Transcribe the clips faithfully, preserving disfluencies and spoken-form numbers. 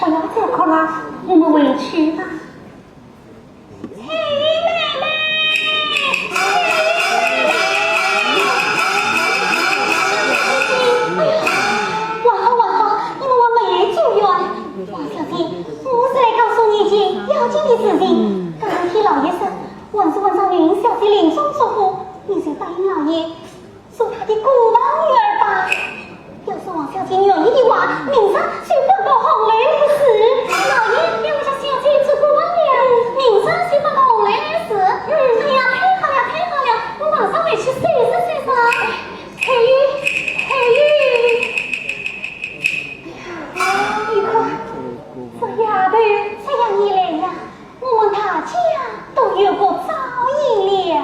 不要再哭了，我们回去吧。 翠玉妹妹，翠玉妹妹。哎呀，还好还好，你们还没住院。王小姐，我是来告诉你一件要紧的事情。刚刚听老爷说，还是按照云小姐临终嘱咐，你就答应老爷， 做他的姑房女儿吧。要是王小姐愿意的话，明朝就搬到红楼来住。老爷要我家小姐做姑房女儿，明朝就搬到红楼来住。嗯，哎呀，太好了，太好了，我马上回去收拾收拾。翠玉，翠玉。哎呀，你看，这丫头这样一来呀，我们大家都有个照应了。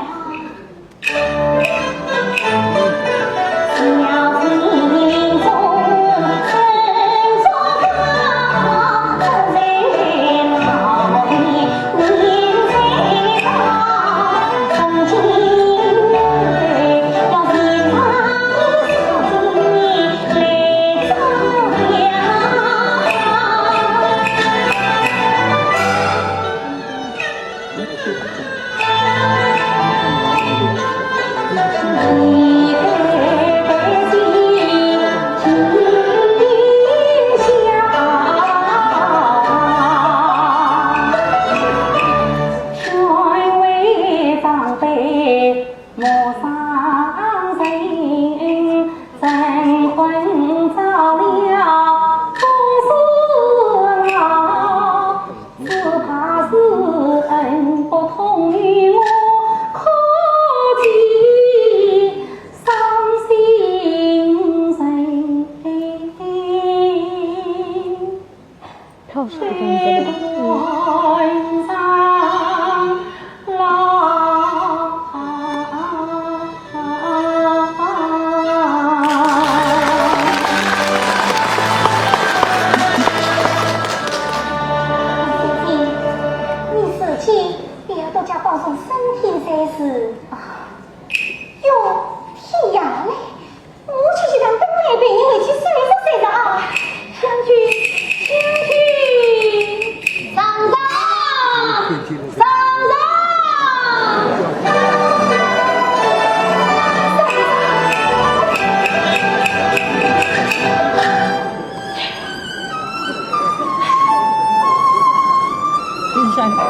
你自己也要多加保重身体才是啊。哟，天呀嘞！ 我去去让灯来陪你回去睡着睡着啊。将军，将军。上上，上上。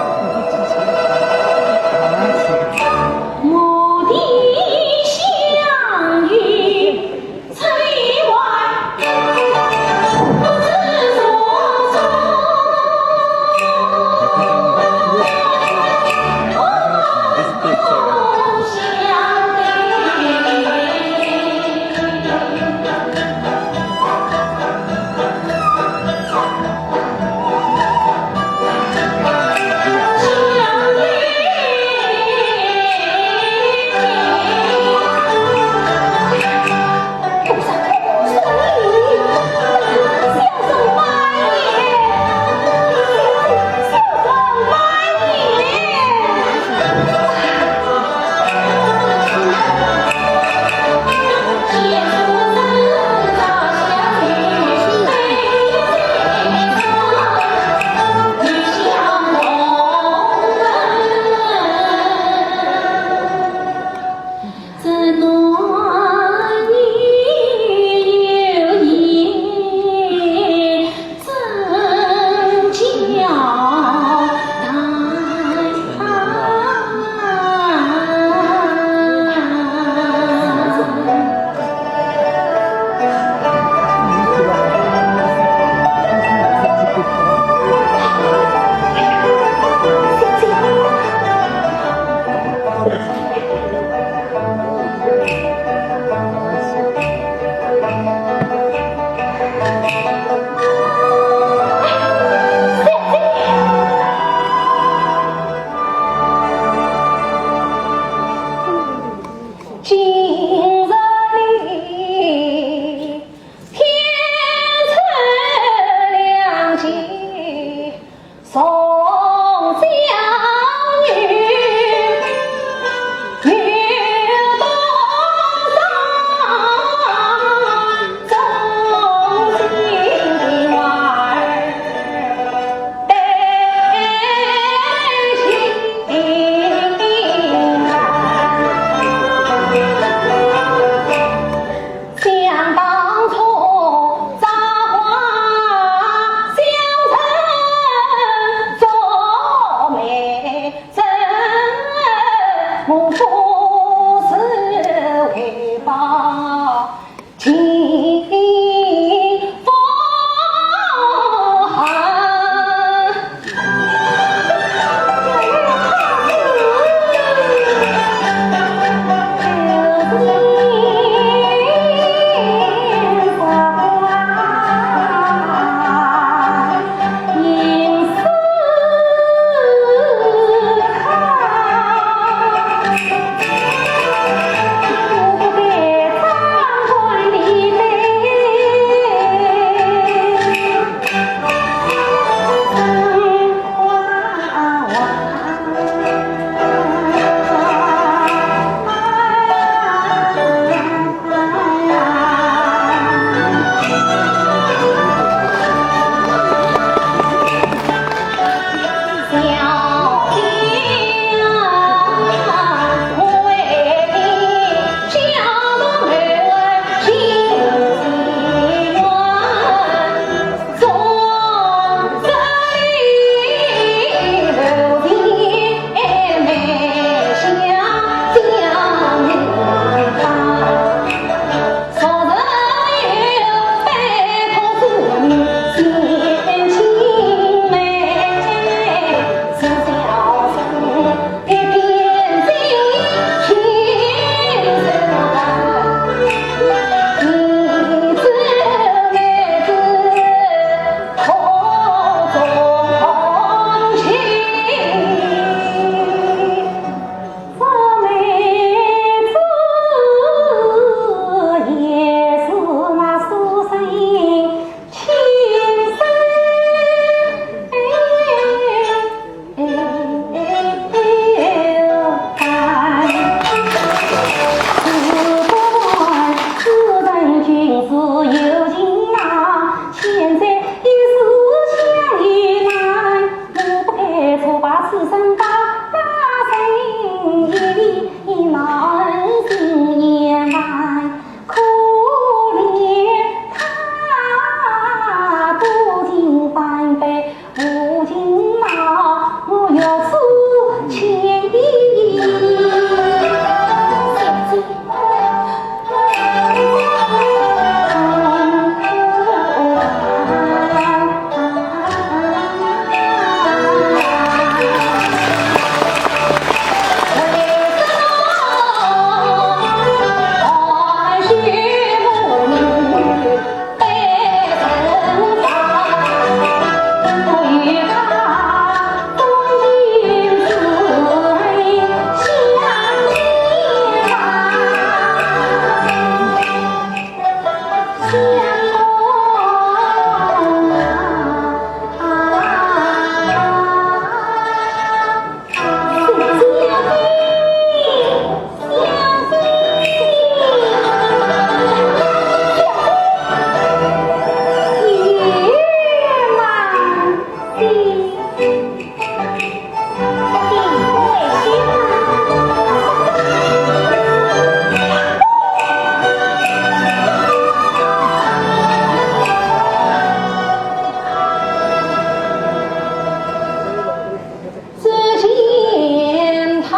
只见他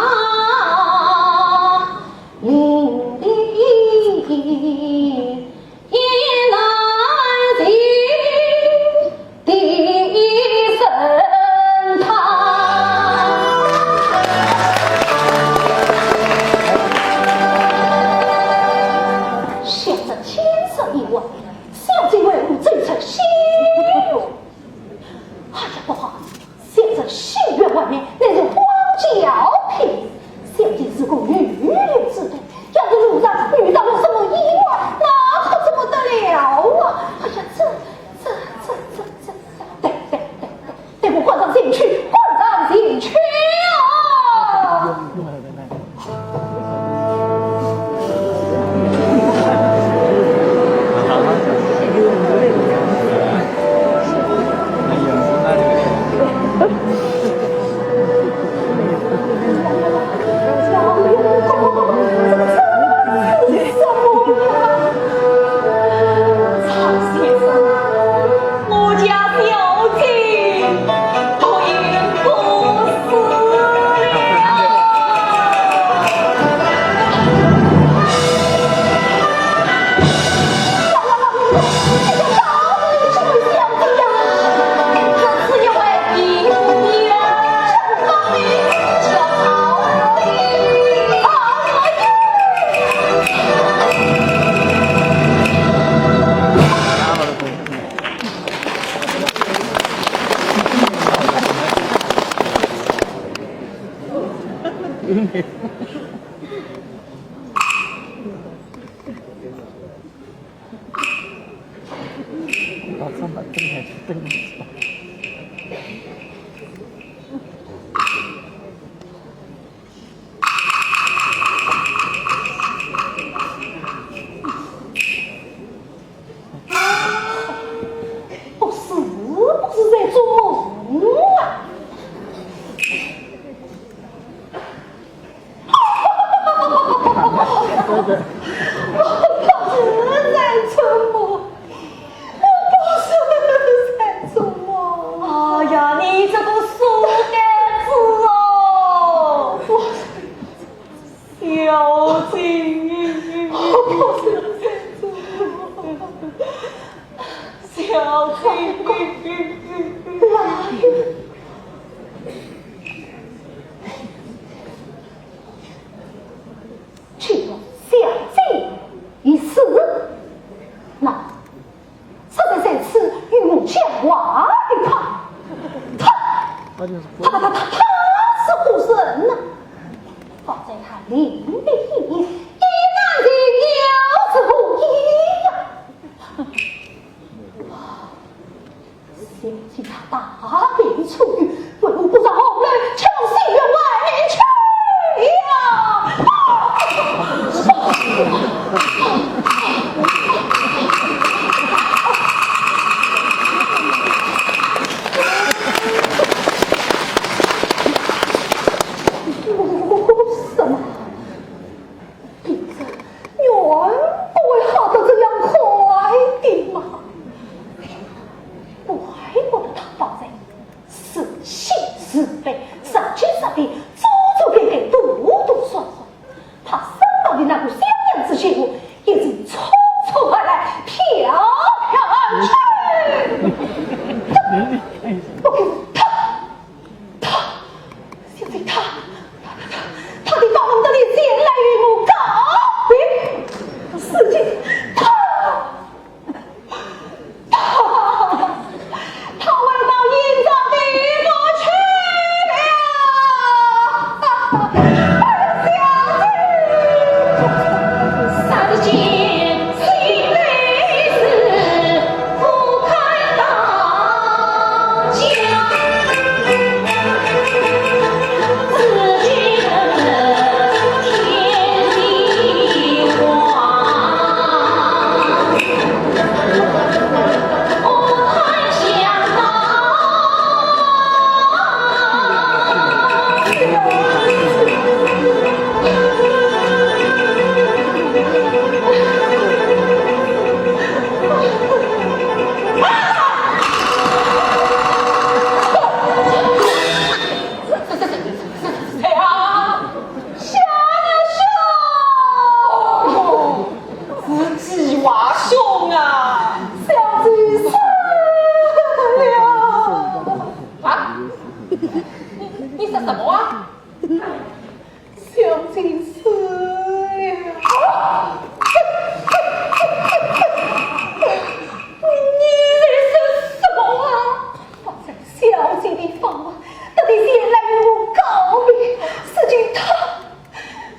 伶俐 雁南行的盛唐。想这天色已晚，小姐为何走出西院？哎呀，不好！ 想这西院外面乃是荒郊僻野，小姐如果有人之地，要是路上遇到了什么意外，那可怎么得了啊？哎呀，这、这、这、这、这……对对对对，待我赶上前去，赶上前去啊！不是，不是在做梦啊！ 我不是在做梦，我不是在做梦。哎呀，你这个书呆子哦！我，小姐，我不是在做梦。小姐，来。 岂容小姐一死？那，实在在此与我讲话的他，他，他，他，他，他是何人呢？方才他伶俐一言，一言又是何意呀？ 想起他大病初愈，为何不上楼来，却往西院外面去呀？什么？ 病症原不会好得这样快的嘛。怪不得他方才似喜似悲，煞气煞气，做做改改，躲躲闪闪。他身旁的那个小娘子见我，也是匆匆而来，飘飘而去。不给我他 他，现在他，他，他，他的方德里前来与我告别，如今他，他，他回到阴曹地府去了。小姐。访问，特地前来与我告别，如今他，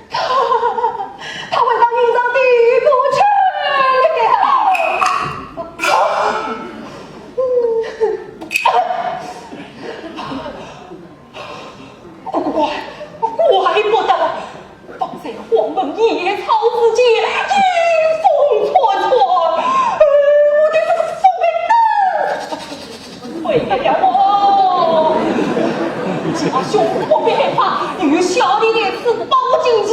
他，他回到云上帝国去了。怪，怪不得了，方才荒门野草之间，阴风阵阵，呃，我的这个父辈呢？ 为了我，家兄不必害怕，有小弟在此保护金器，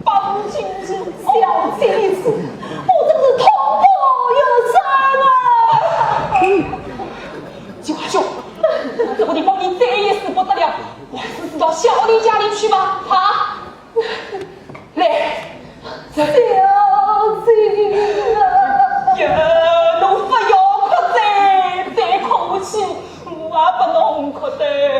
保护金器，小姐一次，我真是痛苦又伤啊！家兄，这个地方你再也死不得了，我还是死到小弟家里去吧，啊？ 来，小姐啊！呀，侬勿要哭哉，再哭下去，我也拨侬哭得